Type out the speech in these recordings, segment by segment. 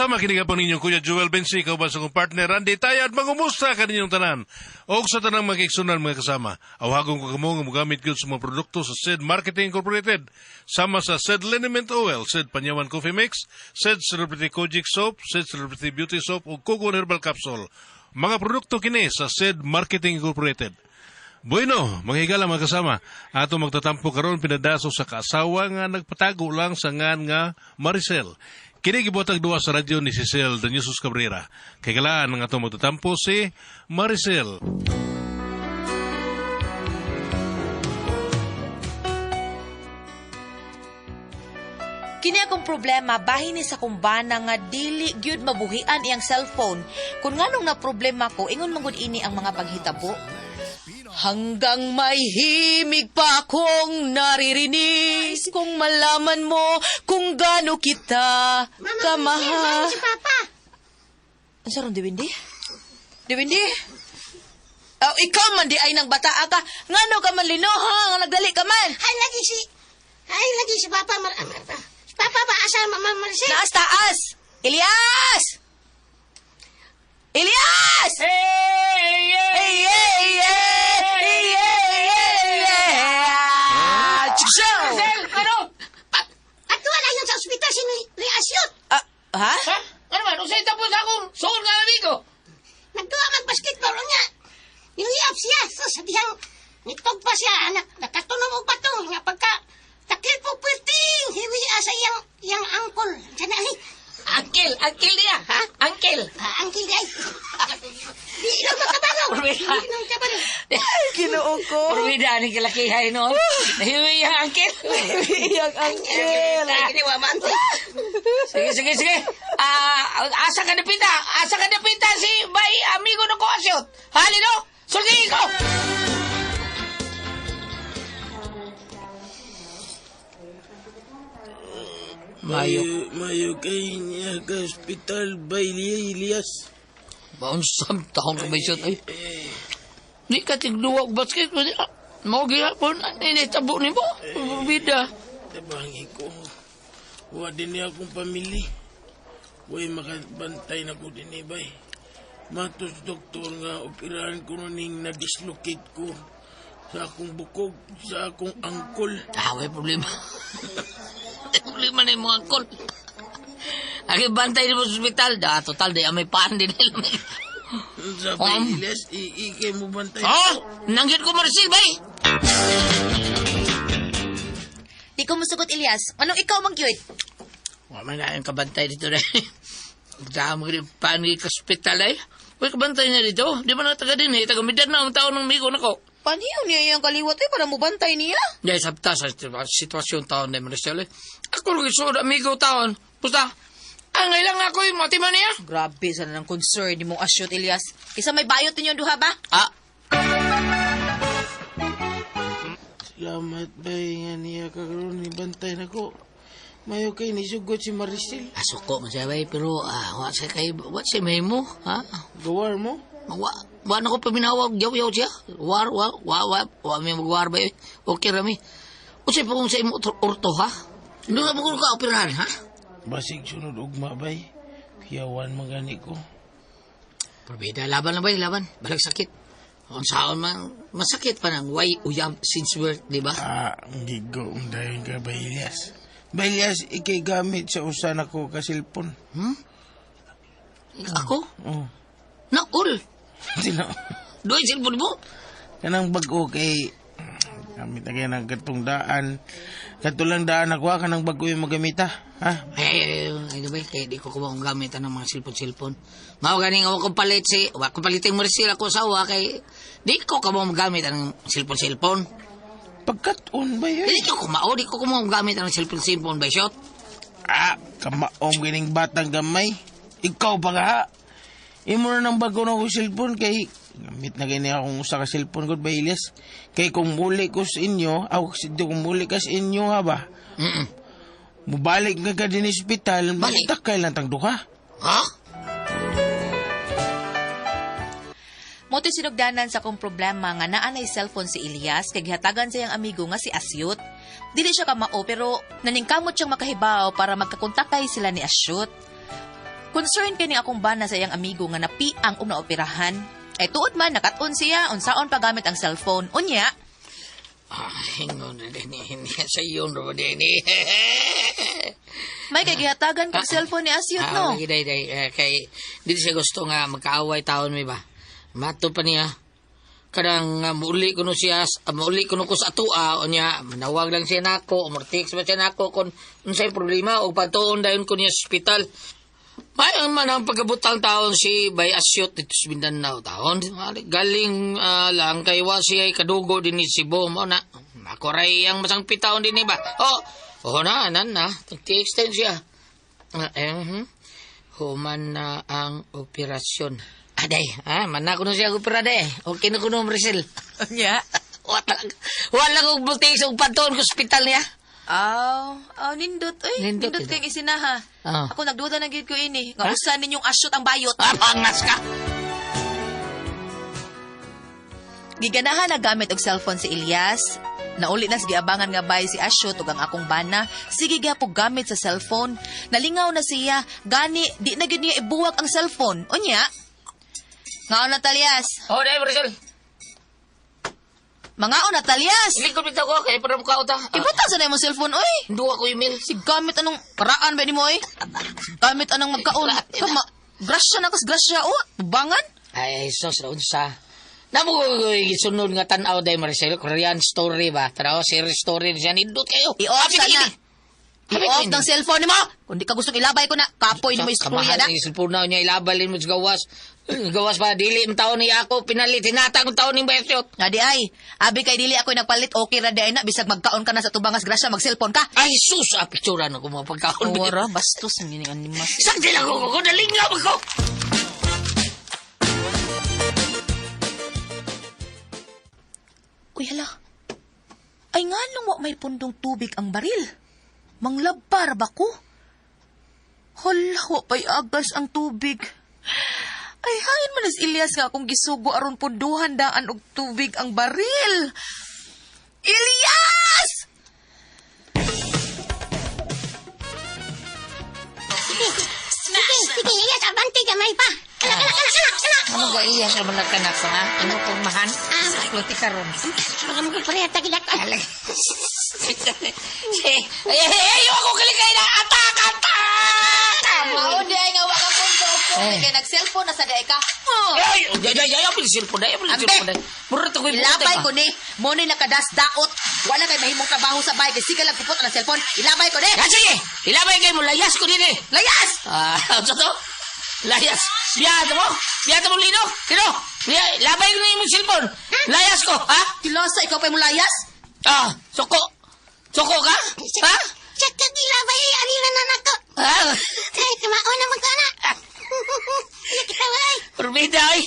Kasama kini po ninyong Kuya Joel Bensi, kauban sa kong partner Randy Tayad, mangumusta kaninyong tanan. Og sa tanang mga mga kasama, awhagon ko kamo nga mogamit gyud sa mga produkto sa SED Marketing Incorporated, sama sa SED Liniment Oil, SED Panyawan Coffee Mix, SED Celebrity Kojic Soap, SED Celebrity Beauty Soap ug Kogon Herbal Capsule. Mga produkto kini sa SED Marketing Incorporated. Bueno, mga higala mga kasama, ato magtatampo karon pinadaso sa kaasawa nga nagpatago lang sa ngan nga Maricel. Kini gibuhatag duwa sa radyo ni Cecil Danyosos Cabrera. Kay galaan nga ato magtatampo si Maricel. Kini akong problema bahin ni sa kumbana nga dili gyud mabuhian iyang cellphone. Kung nganong na problema ko, ingon man gud ini ang mga paghitabo. Hanggang may himig pa akong naririnig kung malaman mo kung gaano kita kamahal. Si Papa. Ang sarong Diwindi? Diwindi? Oh, ikaw man di ay nang bataa ka. Ngano ka man linoha, nga nagdali ka man. Ay lagi si Papa mar, ah, mar si Papa ba asa Mama Marcel? Naas taas! Elias! Elias! Hey, Hey, hey, hey! Hey, hey, hey, hey! Chikso! Marcel, ano? At wala yun sa ospital si ni Asyot. Ah, ha? Ha? Ano man? Usay tapos akong suon nga amigo. Nagduwa mag-basketball nga. Niliyap siya. So, sa dihang nitog pa siya. Anak, nakatunog og batong nga pagka takil po puwerting hiwi sa iyang iyang angkol. Diyan na, ay. Angkel, angkel niya. Ha? Angkel. Ah, angkil di ay. Di lang makabalo. Di lang makabalo. Ay, ginoo ko. Purwida ni kalakihay noon. Nahiwi ang angkel. Iyang angkel. Ay, giniwa man. Sige, sige, sige. Ah, asa ka napita? Asa ka napita si bay amigo ng ko asyot? Halino? Sulti ko! Mayo. Mayo kay niya ka ospital ba Elias? Baunsam taon ka ba siya? Ay. Di ka tigduwa og basket. Mao gihapon ani tabo nimo. Bida. Tabangi ko. Wa din niya akong pamilya. Way makabantay na ko din eh, bay. Matos doktor nga operahan ko ning na-dislocate ko sa akong bukog, sa akong angkol. Ah, way problema. Problema na yung mga angkol. Aki bantay mo sa ospital. Da, total, di amay paan din nila. Sa bay Elias, iikay mo bantay. Oh, nanggit ko Marcel, bay. Di ko musugot, Elias. Anong ikaw mang gyud? Wa man na yung kabantay dito na. Damo rin paan ka ospital ay. Way kabantay na dito. Di ba na taga din eh. Taga midad na ang taon ng migo na ko. Paniyo niya iyang kaliwat eh, para mubantay niya. Dahil sabta sa sitwasyon taon na Marcel eh. Ako rin suod amigo taon. Basta, ang ilang ako yung matiman niya. Grabe sa nang concern ni mong asyot, Elias. Isa may bayot ninyo duha ba? Ah, Salamat bay nga niya karon ni bantay na ko. Mayo kay nisugot si Maricel. Asuko man siya bay, pero wa siya kay, wa siya may mo, ha? Gawar mo? Wa, wa na ko paminawag, yaw-yaw siya. War, wa, wa, wa, wa, may magwar ba eh. Okay rami. O siya pa kung sa imo orto, ha? Hindi ka mo ka operahan, ha? Basig sunod ugma bay. Kiyawan man gani ko. Probeda, laban na ba, laban. Balik sakit. Kung saan man, masakit pa nang why uyab since birth, di ba? Ah, gigo ang dayon ka ba Elias? Ba Elias, ikay gamit sa usa nako ka cellphone. Ako? Oh. Naul! Sino? Doy, cellphone mo? Kanang bag-o kay gamit na kayo ng katong daan. Katulang daan ako ha, kanang bag-o yung magamita. Ha? Ay, ay, ay, ay, ay, kaya di ko kumang gamit ng mga cellphone-cellphone. Mao ganing ako kong palit si, wa ko palit yung Marcel ako sawa kay di ko ka gamit ang cellphone-cellphone. Pagkat-on ba yun? Di ko kumao, di ko kumang gamit ang cellphone-cellphone by shot. Ah, kamaong gining batang gamay. Ikaw pa ka ha? Imo na ng bago na akong cellphone kay gamit na gini akong usa ka cellphone ko ba Elias? Kay kung muli ko sa inyo, aw kung muli ka sa inyo ha ba? Mm. Mubalik nga ka din ospital, Balik. magtakay lang tang duha. Ha? Moto'y sinugdanan sa akong problema nga naa nay cellphone si Elias kay gihatagan sa iyang amigo nga si Asyut. Dili siya kamao pero naningkamot siyang makahibaw para magkakontakay sila ni Asyut. Concern kay ni akong bana sa iyang amigo nga napiang og naoperahan. Ay tuod man nakat-on siya unsaon paggamit ang cellphone. Unya, Ah, hingon na din ni sa iyon ro din ni. may kay gihatagan kag cellphone ni Asyut no. Ah, lagi day day eh, kay dili siya gusto nga magkaaway taon mi ba. Mato pa niya. Kanang muuli kuno siya, muuli kuno ko sa atua unya manawag lang siya nako, umortext ba siya nako kung unsay problema o patuon dayon ko niya sa ospital. May man ang pagkabutang taon si Bay Asyot dito sa Mindanao taon. Galing lang kay wa siya ay kadugo din ni Cebu mo na. Ako ray ang masangpit taon din ba. Oh, oh na nan na. Nag-extend siya. Human na ang operasyon. Aday, man na kuno siya opera day. Okay na kuno Maricel. Unya. Wala kong buti sa patuon ko ospital niya. Aw, aw nindot oy. Nindot, Nindot ito. kay isinaha. Ah. Ako nagduda na gyud ko ini. Nga Ha? usa ninyong asyot ang bayot. Ah, pangas ka. Giganahan na gamit og cellphone si Elias. Nauli na sa giabangan nga bay si Asyot ug ang akong bana. Sige gyapon gamit sa cellphone. Nalingaw na siya. Gani, di na gyud niya ibuwag ang cellphone. Unya. Ngaon na Talias. Oh, day Maricel. Mangaon na Talias. Lingkod bitaw ko kay para mukha ta. Ibutang sa na imong cellphone oy. Duwa ko email. Si gamit anong paraan ba nimo oy? Gamit anong magkaon. Kama, grasya na kas grasya oh. Bangan. Ay, sus, unsa. Namo ko gisunod nga tan-aw day Maricel, Korean story ba? Taraw series story siya nindot kayo. I-off Abi, sana. abi. Abi, I-off abi. ng cellphone nimo. Kung di ka gustong ilabay ko na, kapoy nimo istorya Kamahal na. ni cellphone na niya ilabalin mo sa gawas. Gawas pa dili ang taon ni ako pinalit hinatag ang taon ni Besyot. Nga di ay, abi kay dili ako'y nagpalit, okay ra di ay na, bisag magkaon ka na sa tubangas grasya, mag-cellphone ka. Ay sus, ah, picturean ako mga pagkaon. Ora, bastos ang gining animas. Sakti lang ko ko nalingaw ako. Uy, hala. Ay nga nung wa may pundong tubig ang baril. Manglabbar ba ko? Hala, wa pa'y agas ang tubig. Ay, hain man as Elias nga akong gisugo aron punduhan daan og tubig ang baril. Elias! Sige, sige, Elias, abante gamay pa. Kana, kana, kana, kana, kana. Ano ba iya sa mga kanak ko ha? Ano kong mahan? Ah. Luti karon. Mga mga pareha tagilak. Ay, ay, ay, ako kalikay na! Atak! Atak! Mao di ay nga wa ka pundo og tubig kay nag-cellphone na sa di ay ka. Oh. Ay, ay, ay, ay, ay, cellphone ay, ay, cellphone ay. Mura to ko Ilabay ko ni, mo ni nakadas daot. Wala kay mahimong trabaho sa bahay kay sige lang kupot ang cellphone. Ilabay ko ni. Ah, sige! Ilabay kay mo, layas ko din eh. Layas! Ah, ano to? Layas. Biyato mo? Biyato mo, Lino? Lino? Labay ko na yung cellphone. Layas ko, ha? Kilosa, ikaw pa mo layas? Ah, suko. Suko ka? Ha? Check ka gilabay, alila na nako. Ah, Ay, kamao na magkana. Iya kita ay. Urbida, ay.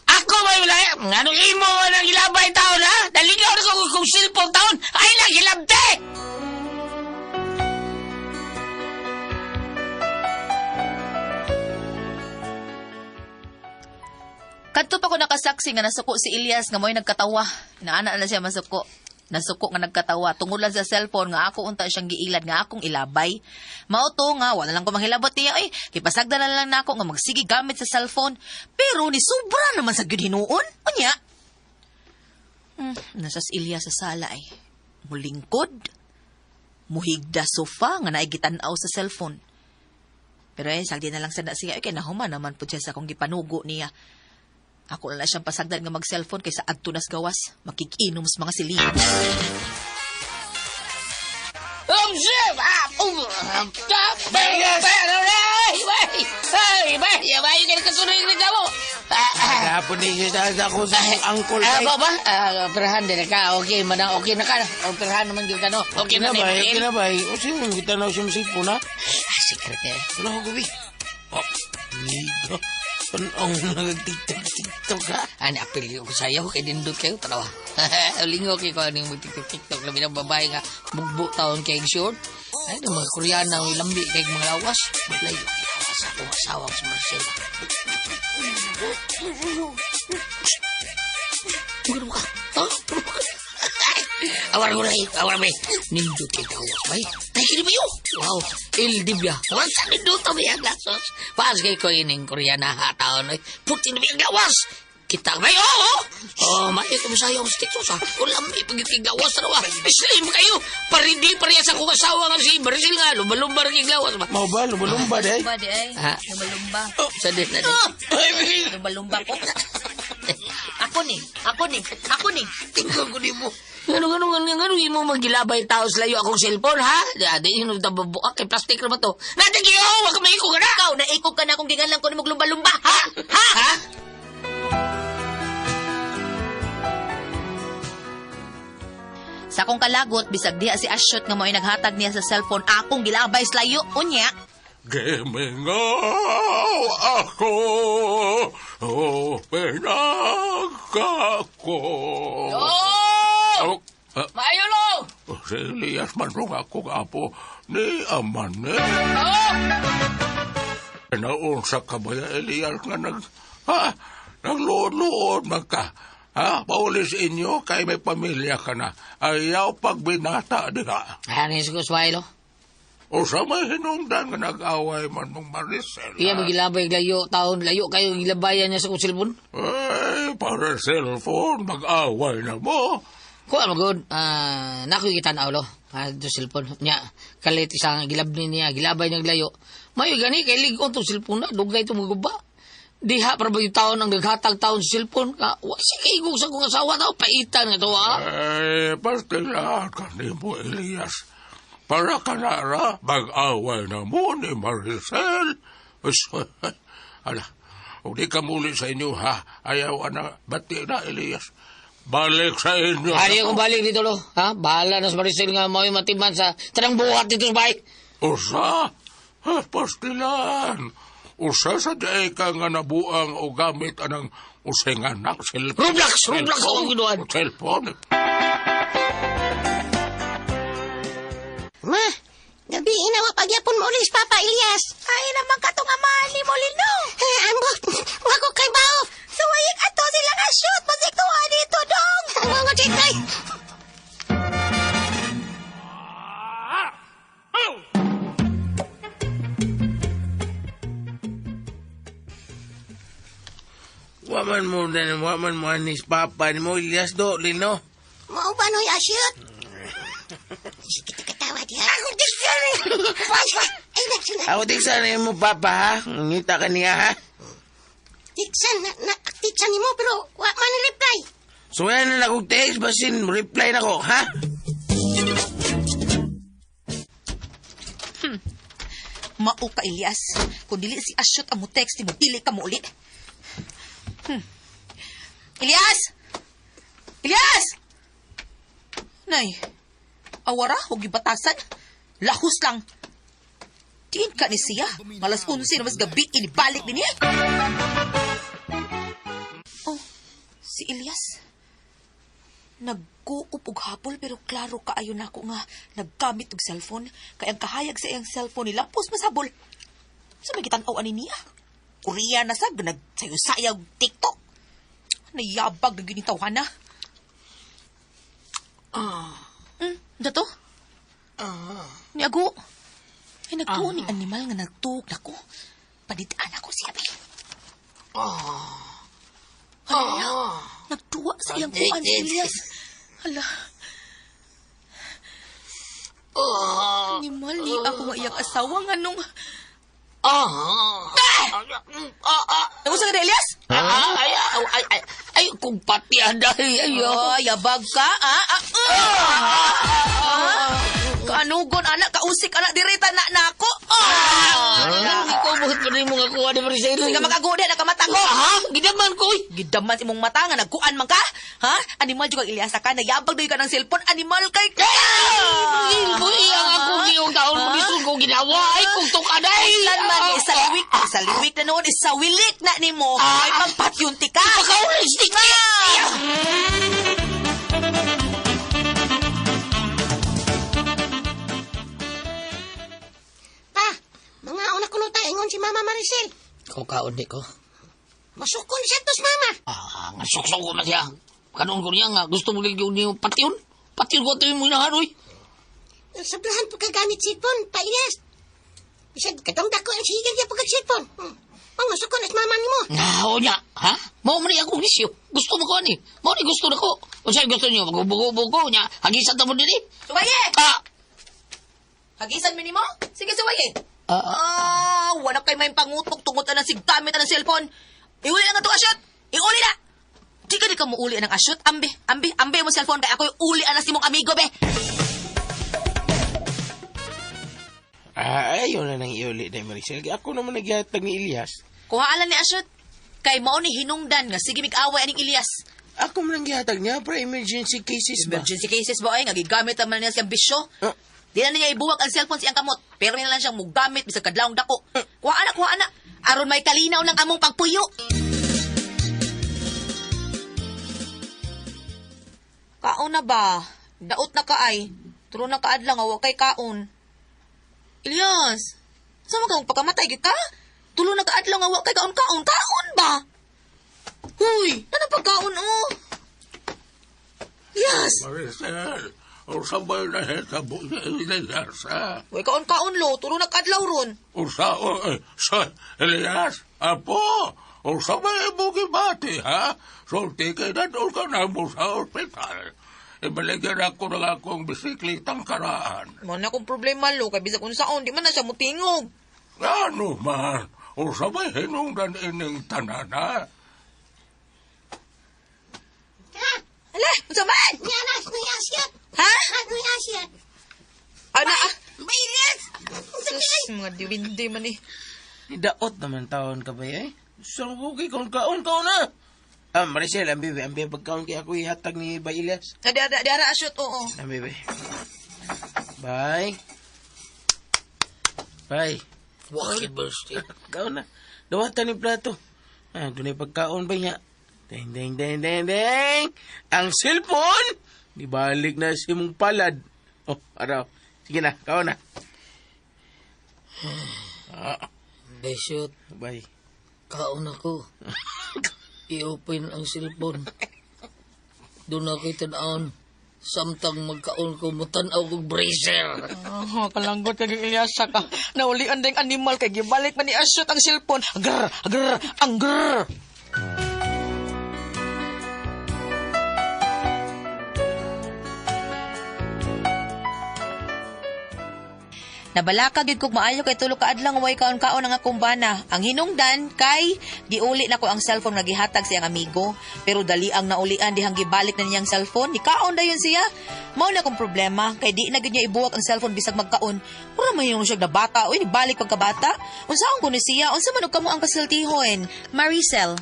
Ako may wala. Anong imo man ang ilabay taon, ha? Nalingaw na ko kung cellphone taon. Ay lang, hilabte! Kadto pa ko nakasaksi nga nasuko si Elias nga mo'y nagkatawa. Inaana na siya masuko. Nasuko nga nagkatawa tungod lang sa cellphone nga ako unta siyang giilad nga akong ilabay. Mao to nga wala lang ko manghilabot niya ay kipasagda na lang nako nga magsige gamit sa cellphone. Pero ni sobra naman sa gyud hinuon. Unya. Nasa si Elias sa sala ay. Mulingkod. Muhigda sofa nga naay gitan-aw sa cellphone. Pero ay sagdi na lang sa na siya ay kay nahuman naman pud siya sa akong gipanugo niya. Ako na lang siyang pasagdan nga mag-cellphone kaysa adto nas gawas, makikinom sa mga silid. Observe! Ah! Ay, bay! Ay, bay! Bay! Kasunod yung reklamo! Ah, ah. Kahapon ni siya ako sa akong angkol. Ah, ba ba? Ah, operahan din ka. Okay, manang okay na ka. Operahan naman gyud ka no. Okay na na ni ba? Okay na ba? O sino kita na siyang cellphone ha? Ah, secret eh. Wala ko gabi. Oh, nigo. Panong nag-tiktok tiktok ha? Ani apil ko sayo kay dindot kayo tanawa. Lingo kay ko aning TikTok TikTok labi ng babae nga bugbo taon kay short. Ay ng mga Koreana ang lambi kay mga lawas. Layo lawas sa akong asawa si Marcela. Tugod ka. Ha? Awar ko na eh. Awar ba eh. Nindot kay gawas ba eh. Tay kini ba yun? Wow. Il dibya. Wasa nindot ang iyang lasos. Paas kay ko ining Koreana ha taon eh. Puti na ba yung gawas? Kita ba yun? Oo. Oh, maayo ko masaya ang stick sauce ha. Ulam may pagiging gawas na rawa. Slim kayo. Parindi pareha sa kong asawa nga si Maricel nga. Lumbalumbar ang gawas ba? Mao ba lumbalumba day? Ba di ay? Ha? Lumalumba. Sa din na din. Ay, Lumalumba ko. Ako ni, ako ni, ako ni. Tingnan ko ni mo. Ano, ano, ano, ano, imo magilabay tao sa layo akong cellphone, ha? Di, di, yun, tababuak, kay plastic naman to. Natagyo, wag ka maiko ka na! Ikaw, naikog ka na kung gingan lang ko ni maglumba-lumba, ha? Ha? Ha? Sa akong kalagot, bisag diha si Ashot nga mo'y naghatag niya sa cellphone, akong gilabay sa layo, unya. Gimingaw ako, oh, pinagka ko. Oh! Oh, ah, Maayo, lo! si Elias man rong akong apo ni Aman eh. Oh! Naunsa ka ba ya, Elias nga nag, ha, nagluod-luod man ka. Ha, pauli sa inyo kay may pamilya ka na. Ayaw pagbinata diha. Ano yung sukusway, lo? O sa may hinungdan nga nag-away man mong Maricel. Iya, magilabay layo, taon, layo kayo, gilabayan niya sa akong cellphone. Ay, para cellphone, mag-away na mo. Kuha mo, good. Ah, nakoy kita na, lo. Ah, to cellphone. Nya, kalit isang gilabni niya, gilabay niya layo. Mayo gani, kay ligon to cellphone na, dugay to maguba. Diha para ba yung taon ang naghatag taon sa cellphone ka? Wa siya kaigong sa kong asawa tao, paitan nga to, ah. Ay, pastilan ka ni mo, Elias. Para ka na ra, mag-away na mo ni Maricel. Ala, huwag di ka muli sa inyo, ha? Ayaw, ana, bati na, Elias. Balik sa inyo. Ari akong balik dito, lo. Ha? Bahala na sa Maricel nga mao'y matiman sa tanang buhat dito sa bahay. Usa, ha, pastilan. Usa sa di ka nga nabuang o gamit anang usay nga anak. Cellphone. Roblox, Roblox akong ginuan. Cellphone. Ma, gabi inawa pagyapon mo ulis, Papa Elias. Ay, naman ka itong amahan ni Molino. Eh, ambot, wa ko kay bao. Suwayik ato sila nga shoot, masiktuan dito dong. Ang mga titay. Waman mo na, waman mo anis papa ni mo Elias do, Lino. Mao ba noy asyot? Sige, katawa diha. Ako tiksan. Papa. Ay, nagsuna. Ako tiksan na mo papa ha. Ngita ka niya ha. Tiksan na, na tiksan nimo pero wa man reply. So yan na akong text, basin reply na ko ha. Mao ka, Elias. Kung dili si Ashot ang mo text, mo dili ka mo uli. Elias! Elias! Nay, awara, huwag batasan. Lahos lang. Tiin ka ni siya. Malas 11 na mas gabi, inibalik din niya. Oh, si Elias. Nagkuop og hapol pero klaro kaayo nako nga naggamit og cellphone kay ang kahayag sa iyang cellphone ni lampos masabol. Sa may gitan-aw ani niya. Korea na sab nagsayo-sayaw og TikTok. Nayabag na ginitawhan na. Ah. Dato? Ah. Ni Ago. Ay, nagtuon ni animal nga nagtuog nako. Paditaan ako siya, be. Ah. Hala, nagtuwa sa iyang kuan si Elias. Hala. Animal ni ako nga iyang asawa nga nung... Ah! Ah! Ah! Nagusa ka na, Elias? Ah, ay, ay, ay, ay, ay, kung pati anday, ay, oh. Ay, yabag ka, ah, ah, ah. Ah. Kaanugon, anak, kausik, anak, dirita na nako. Ah! Ah, ikaw buhat pa rin mo nga kuha ni Maricel. Sige makagudi na kamata ko. Ha? Gidaman ko, oy. Gidaman imong mata nga nagkuan man ka. Ha? Animal jud kag Elias ka, nayabag daw ka ng cellphone, animal kay ka. Ay, ang ako giyong taon mo bisun ko ginawa. Ay, kung tukaday. Lan man isa liwik na noon, isa wilik na nimo. Ay pangpatyunti ka. Pagkaulis, di ka. Pa, mga una kuno ta ingon si Mama Maricel. Ikaw kaon di ko. Masukon siya tos mama. Ah, nga suksok ko na siya. Kanon ko niya nga. Gusto mo ligyo niyo patyon. Patil ko ito yung inahan, oy. Sobrahan po kagamit cellphone, pa Elias. Bisag katong dako ang sige niya pagkag cellphone. Ang masukon at mama nimo. Nao niya, ha? Mao man ni akong bisyo. Gusto mo ko ani. Mao ni gusto nako. Unsay gusto niyo? Magbugo-bugo niya. Hagisan ta mo dinhi. Suwaye! Ah, Hagisan mi nimo? Sige, suwaye. ah, ah. Ah, wala kay may pangutok tungod na siggamit na ng cellphone. Iuli na nga to asyot. Iuli na. Di ka di ka muuli ng asyot. Ambi, ambi, ambi mo cellphone kay ako'y uli anas nimong amigo be. Ah, ayaw na nang iuli na Maricel. Ako naman naghihatag ni Elias. Kuhaan lang ni asyot. Kay mao ni hinungdan nga sige mig-away aning Elias. Ako man ang gihatag niya para emergency cases ba? Emergency cases ba ay nga gigamit naman niya siyang bisyo. Ah. Di na niya ibuwag ang cellphone siyang kamot. Pero na lang siyang mugamit bisag kadlawng dako. Kuhaan na, kuhaan na. Aron may kalinaw ng among pagpuyo. Kaon na ba? Daot na ka ay. Turo na kaadlaw nga wa kay kaon. Elias, sa man kang pagkamatay gyud ka? Tulo na kaadlaw nga wa kay kaon kaon. Kaon ba? Huy, ano pagkaon oh? Elias, Maricel, usa ba'y nahitabo ni Elias, ha? Way kaon-kaon lo, turo na kadlaw ron. Usa, o, eh, sa, Elias, apo, usa ba'y imong gibati, ha? Sulti kay dadol ka na mo sa ospital. Ibaligyan ako ng akong bisiklitang karaan. Mo na akong problema lo, kay bisag unsaon, di man na siya mutingog. Ano man, usa ba'y hinungdan ining tanan, ha? Ha? Ala, unsa man? Niya na, nuy asyat. Ha? Ha, nuy asyat. Ana ah. Ba Elias? Unsa Sus, mga diwindi man eh. Daot naman taon ka ba eh? Saan ko kay kaon kaon kaon na? Ah, Maricel, ang bibi, ang bibi pagkaon kay ako ihatag ni Bay Elias. Ah, Di ara, di ara asyot, oo. Ang bibi. Bye. Bye. Wakil birthday. Kaon na. Dawatan ni plato. Ah, dunay pagkaon ba niya? Ding, ding, ding, ding, ding. Ang cellphone! Ibalik na si mong palad. Oh, araw. Sige na, kaon na. Ah, Besot, bye. kaon ako. I-open ang cellphone. Doon ako itanawon. Samtang magkaon ko, mutanaw kong bracer. Oh, kalanggot kag Elias ka. Naulian ding animal kay gibalik man ni asyot ang cellphone. Grr, grr, ang grr. Nabalaka gyud kog maayo kay tulo ka adlaw nga way kaon-kaon ang akong bana. Ang hinungdan kay giuli nako ang cellphone nga gihatag sa iyang amigo, pero dali ang naulian dihang gibalik na niyang cellphone. Nikaon dayon siya. Mao na akong problema kay di na gyud niya ibuwak ang cellphone bisag magkaon. Mura man yun siya na bata, uy nibalik pagkabata. Unsaon ko ni siya? Unsa man og kamo ang kasultihon? Maricel.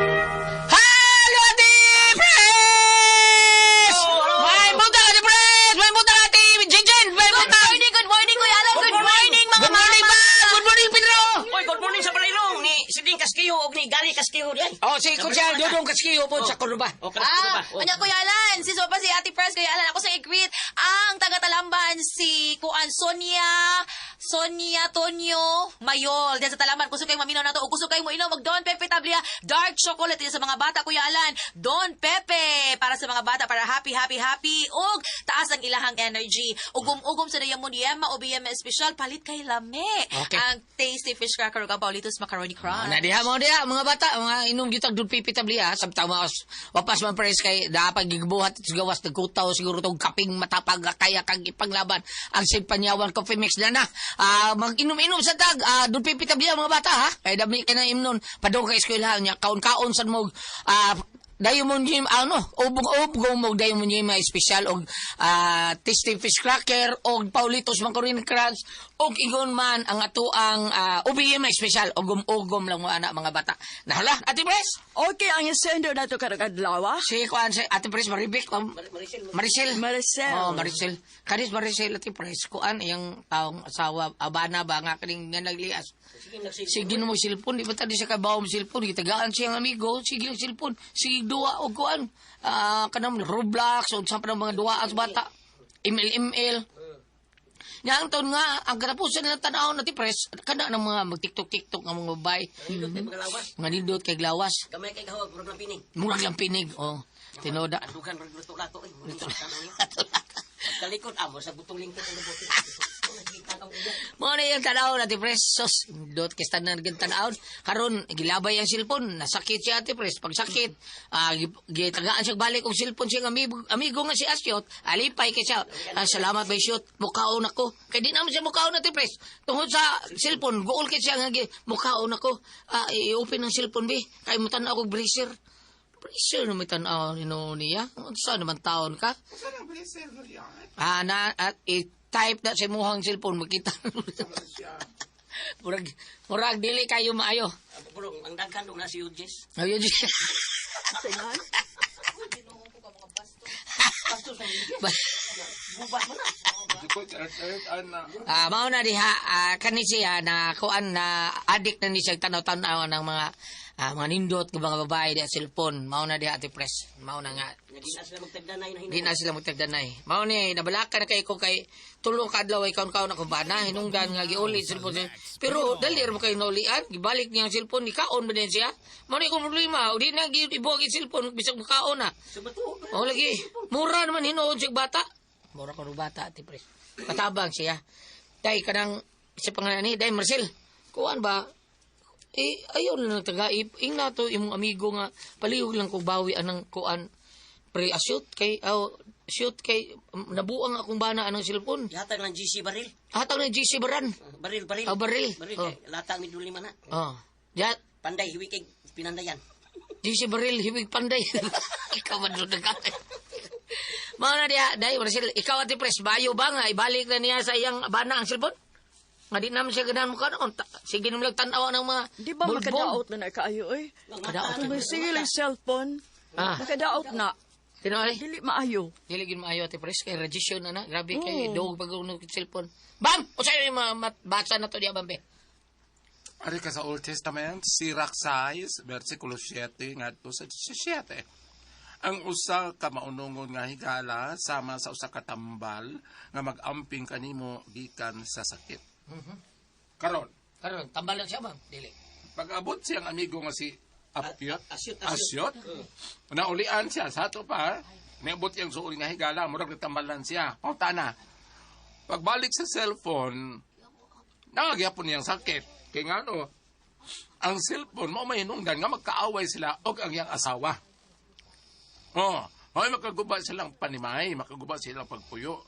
Hello, Ate Pres! May butang, Ate Pres! May butang, Ate Jinjin! May Good butang! morning, good morning, Kuya Alan. Good morning, mga Good morning, mama. ba? Good morning, Pedro! Oy, good morning sa balayrong ni Siding Kaskiho og ni Gary Kaskiho diay. Oh, si Kuya Dudong Kaskiyo po sa Cordoba. O Kaskiho Ah, ba? Oh. anya Kuya Alan, si Sopa si Ate Pres, Kuya Alan, ako sa i-greet ang taga-Talamban si Kuan Sonia, Sonia Tonio Mayol. Diyan sa Talamban, gusto kayong maminaw na to o gusto kayong moinom mag Don Pepe Tablia Dark Chocolate diyan sa mga bata, Kuya Alan. Don Pepe para sa mga bata para happy happy happy ug taas ang ilahang energy. Ugom-ugom sa Diamond Yema o BM Special palit kay lame. Okay. Ang tasty fish cracker ug ang Paulitos Macaroni Crunch. Na diha mo diha mga bata mga inom gitag Don Pepe Tablia samtang mga wapas man pres kay dapat gibuhat sa gawas nagkutaw siguro tong kaping matapag kaya kag ipaglaban ang Simpanyawan Coffee Mix na na. Ah, mag-inom-inom sa tag Don Pepe Tablia mga bata ha kay dami kay na imnon padung kay eskwelahan niya kaon-kaon sad mo dayon mo yung ano ubog-ubog mo dayon mo yung mga espesyal og tasty fish cracker og Paulitos Macaroni Crunch og ingon man ang ato ang UBM espesyal ugom-ugom lang mo ana mga bata. Nahala Ate Pres. Okay, ang isender na to karong adlaw. Si kuan si Ate Pres Maribek Maricel. Maricel. Oh, Maricel. Kanis Maricel Ate Pres kuan iyang taong asawa abana ba nga kaning nga naglias. Sige na mo cellphone, di ba tadi siya kabaw mo cellphone, gitagaan siyang amigo, sige lang cellphone, sige duwa o kuan. Ah, kanang Roblox o sa pa ng mga duwa as bata. ML ML. Nya ang taon nga ang katapusan nilang tan-aw na ti press kana ng mga mag-TikTok TikTok nga mga babae. Nindot kay mga lawas. Nga nindot kay glawas. Gamay kay gahawag, murag lang pining. Murag lang pinig. Oh, tinoda. Andugan, murag luto-lato. Eh. Pagkalikod, amo sa butong lingkod ang lubuti. Mo na yung tanaw na ti Pres. Sos, dot kay tanan gyud tanaw. Karon gilabay ang cellphone, nasakit siya ati Pres. Pag sakit, gitagaan siya balik og cellphone siya amigo, amigo nga si Asyot. Alipay kay siya. Ah, salamat bay Syot, mukaon ako. Kay di naman siya mukaon ati Pres. Tungod sa cellphone, guol kay siya nga mukaon ako. Ah, i-open ang cellphone bi. Kay mo tan-aw og bracer. Bracer na may tan-aw ni niya. Unsa naman taon ka? Saan ang bracer, Goliath? Ah, na at i-type na sa imuhang cellphone makita. Murag murag dili kayo maayo. Pero ang daghan dong na si Ujes. Ayo di. Singan? Bubat mo na. Di ko earth, ana. Ah, mao na diha kani siya na kuan na addict na ni siya tanaw-tanaw ng mga mga nindot ng mga babae diha cellphone. Mao na diha ati Pres. Mao na nga Nga di na sila magtagdanay na di na sila magtagdanay. Mao ni nabalaka na kay ko kay tulo ka adlaw ay kaon-kaon ako bana hinungdan nga giuli cellphone siya. Pero dali ra mo kay naulian, gibalik niya ang cellphone ni kaon ba din siya. Mao ni akong problema, o di na ibuwag ang cellphone bisag makaon na. Sumatuod. O lagi, mura naman hinuon siya bata. Mura ko bata ati Pres. Patabang siya. Day kanang sa pangalan ni Day Marcel. Kuan ba? Eh, ayaw na lang taga. Ing na to imong amigo nga palihog lang ko bawi anang kuan pre asyot kay aw shoot kay nabuang akong bana anang cellphone. Gihatag lang GC baril. Hatag ng GC Baran. Baril, baril. Ah, baril. Baril. Oh. Kay lata mi duli man na. Oh. Ya, Panday, hiwi kay pinandayan. GC Baril hibig panday. Ikaw man doon ka. Mao na diha, day Marcel, ikaw ati pres bayo ba nga ibalik na niya sa iyang bana ang cellphone? Nga di naman siya ganahan mo kanon. Sige naman lang tanawa ng mga Di ba bulbol. makadaot na na kaayo eh? Kadaot. Kung may sige lang cellphone, Ah. makadaot na. Tinoy. Dili maayo. Dili gyud maayo ati pres kay radiation na na. Grabe kay dog pag unog cellphone. Bam! Usa yung mga basa na to diya bambe. Ari ka sa Old Testament, Sirach 6, versikulo 7 ngadto sa 17. Ang usa ka maunongon nga higala sama sa usa ka tambal nga mag-amping kanimo gikan sa sakit. Karon, Karon tambal lang siya bam. Dili. pag-abot siyang amigo nga si Apyot, Asyot, Asyot, naulian siya sa ato pa, niabot iyang suol nga higala, murag natambalan siya. Pautana. Pagbalik sa cellphone, nagagyapon niyang sakit. Kaya nga ano, ang cellphone mo may hinungdan nga magkaaway sila og ang iyang asawa. Oh, ay makaguba silang panimay, makaguba silang pagpuyo.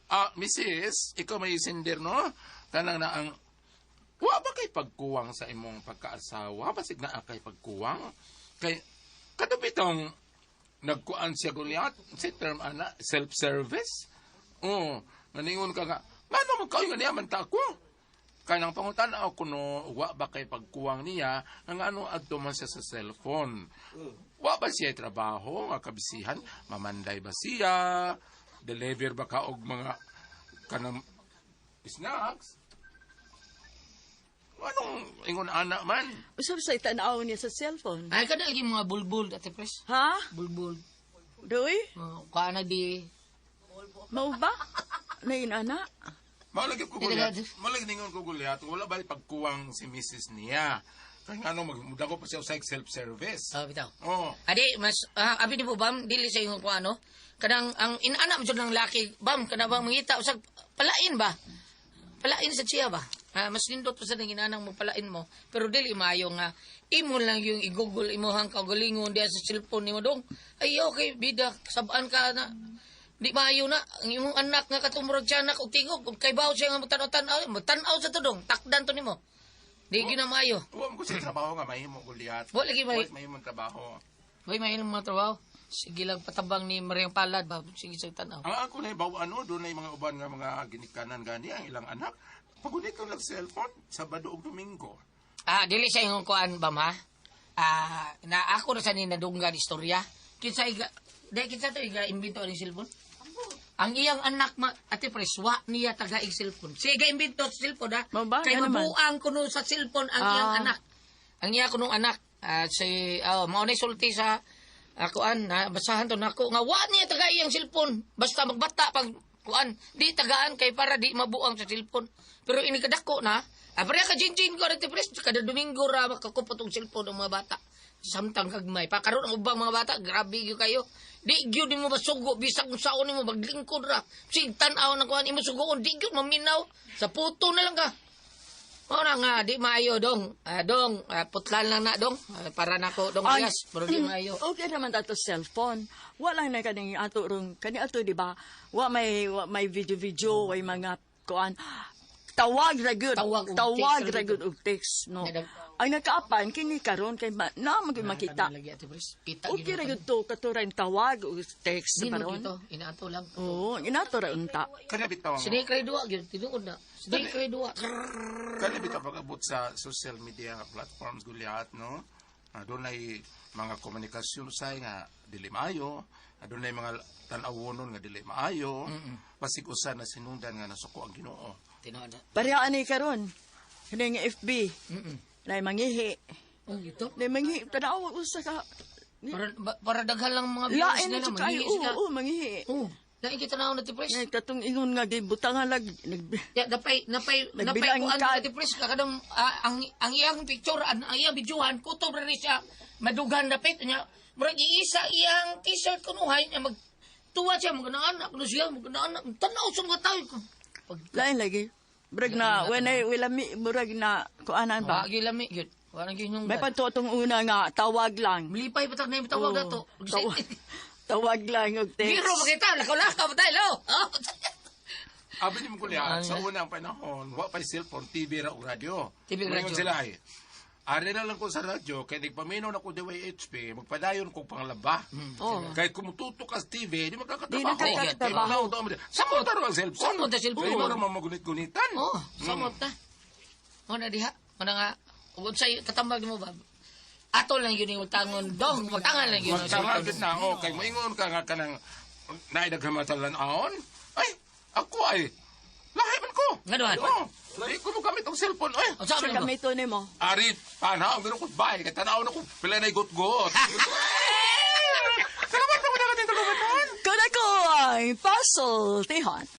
Ah, Mrs., ikaw may sender no? Kanang na ang wa ba kay pagkuwang sa imong pagkaasawa? Basig naa kay pagkuwang? Kay kadupitong nagkuan siya Goliath, si term ana, self-service. Oo, naningon ka nga, ngano man kayo nga niya man ta ako? Kanang pangutan ako kuno wa ba kay pagkuwang niya nga ngano adto man siya sa cellphone. Wa ba siya trabaho nga kabisihan? Mamanday ba siya? Deliver ba ka og mga kanang snacks? Anong ingon ana man? Usab sa itanaw niya sa cellphone. Ay kada lagi mga bulbul ati pres. Ha? Bulbul. Doy? Kuan na di Mao ba? Nainana? Malagi ko Hindi gulyat. na- Malagi ningon ko gulyat. Wala ba pagkuwang si Mrs. niya? Kaya nga ano, magmuda ko pa siya sa self-service. Oh, bitaw. Oh. Adi mas abi ni po bam dili sa ingon ko ano. Kanang ang inana mo jud ng laki bam kana bang mangita usag palain ba? Palain sa siya ba? Ah, mas nindot pa sa nang inanang mo palain mo pero dili maayo nga imo lang yung i-google imuhang kaugalingon diha sa cellphone nimo dong. Ay okay bida sabaan ka na. Di maayo na ang imong anak nga katumurag siya anak og tingog ug kay bawo siya nga motan-aw motan-aw sa tudong takdan to nimo. Di gyud na maayo. Wa mo ko sa trabaho nga mahimo gulyat. Wa lagi may- Wa mahimo trabaho. Hoy, may ilang mga trabaho. Sige lang patabang ni Mariang Palad ba? Sige sa tanaw. Ang ako na baw ano doon na mga uban nga mga ginikanan gani ang ilang anak. Pagunit ko lang cellphone Sabado ug Domingo. Ah, dili sa ingon kuan ba ma? Ah, na ako na sa ni nadunggan istorya. Kinsa iga dai kinsa to iga imbento ang cellphone? Ang iyang anak ma ate pres wa niya taga ig cellphone. Siya iga imbento sa cellphone ha. Mao ba? Kay Nga naman. mabuang kuno sa cellphone ang iyang anak. Ang iya kunong anak si mao ni sulti sa akuan na basahan to nako nga wa niya taga iyang cellphone. Basta magbata pag Kuan, di tagaan kay para di mabuang sa cellphone. Pero ini kadako na, pareha ka jinjin ko Ate Pres, kada Domingo ra makakupot og cellphone ang mga bata. Samtang gagmay. Pakaroon ang ubang mga bata, grabe gyud kayo. Di gyud nimo masugo bisag kung saon nimo maglingkod ra. Sig tan-aw na kuan imo sugoon, di gyud maminaw. Sa puto na lang ka. Mao na nga di maayo dong. Dong, putlan lang na dong. Para nako dong Ay, Elias, pero di maayo. Okay naman ato cellphone. Wala na kaning ato rong kani ato di ba? Wa may video video, way mga kuan. Tawag ra gyud. Tawag og Tawag text ra ra gyud og text, no. Nadag- Ay nakaapan kini karon kay ma, na magyud makita. Lagi Ate Pres. Kita Okay ra gyud to katuran tawag og text Di mo paron. dito, inaato lang. Oo, inato ra unta. Kana bitaw ang Sini kay duwa gyud, tinuod na. Sini kay duwa. kana bitaw pag-abot sa social media nga platforms gulyat no. Dunay mga komunikasyon say nga dili maayo, dunay mga tan-awonon nga dili maayo. Basig usa na sinungdan nga nasuko ang Ginoo. Tinuod na. Pareha ani karon. Kini nga FB. Nay mangihi. Oh, ito. Nay mangihi tanaw usa ka. Para daghan lang mga viewers Lain nila, na jud kayo. mangihi sila. Oo, mangihi. Oh, lain kita na Ate Pres. Ngay katong ingon nga gibutangan lag nag Ya, napay napay napay Nagbilang kuan ka. Ate Pres kadang ang iyang picture ang iyang videohan kutob ra ni siya madugan dapit niya. Murag iisa iyang t-shirt kunuhay niya mag tuwa siya mga anak no siya mga anak tan-aw sa mga tao. Pag lain lagi. Murag na when I wala mi murag na kuanan ba. Wa gyud lami gyud. Wa nang gyud May panto tong una nga tawag lang. Milipay pa tag na yung tawag Oo, na to. Tawag, tawag lang og text. Biro makita, lakaw-lakaw pa tayo, lo. Oh. Abi ni mo gulyat sa unang panahon, wa pay cellphone, TV ra og radyo. TV Moingon radyo. sila ay. Ari na lang ko sa radyo, kay nagpaminaw na ko DYHP, magpadayon kong panglaba. Oo. Kay kung mututok ka sa TV, di magkakatrabaho. Di nakakatrabaho. Kay Samot na ang cellphone. Samot na cellphone. Kay mo naman magunit-gunitan. Oh, samot na. Mo na diha. Mo na nga ug unsay tatambag mo ba? Ato lang yun yung utangon dong, magtangan lang yun. ang Magtanga cellphone. gid na oh, kay moingon ka nga kanang naay daghang aon. Ay, ako ay lahi man ko. Nga naman? Oh, di ko mo gamit ang cellphone ay. Unsa Sa man mo? gamito nimo. Ari, tanaw, meron ko bay, kay tanaw na ko pila na gut-gut. Salamat sa mga natin tulungan. Kuna ko ang puzzle tihon.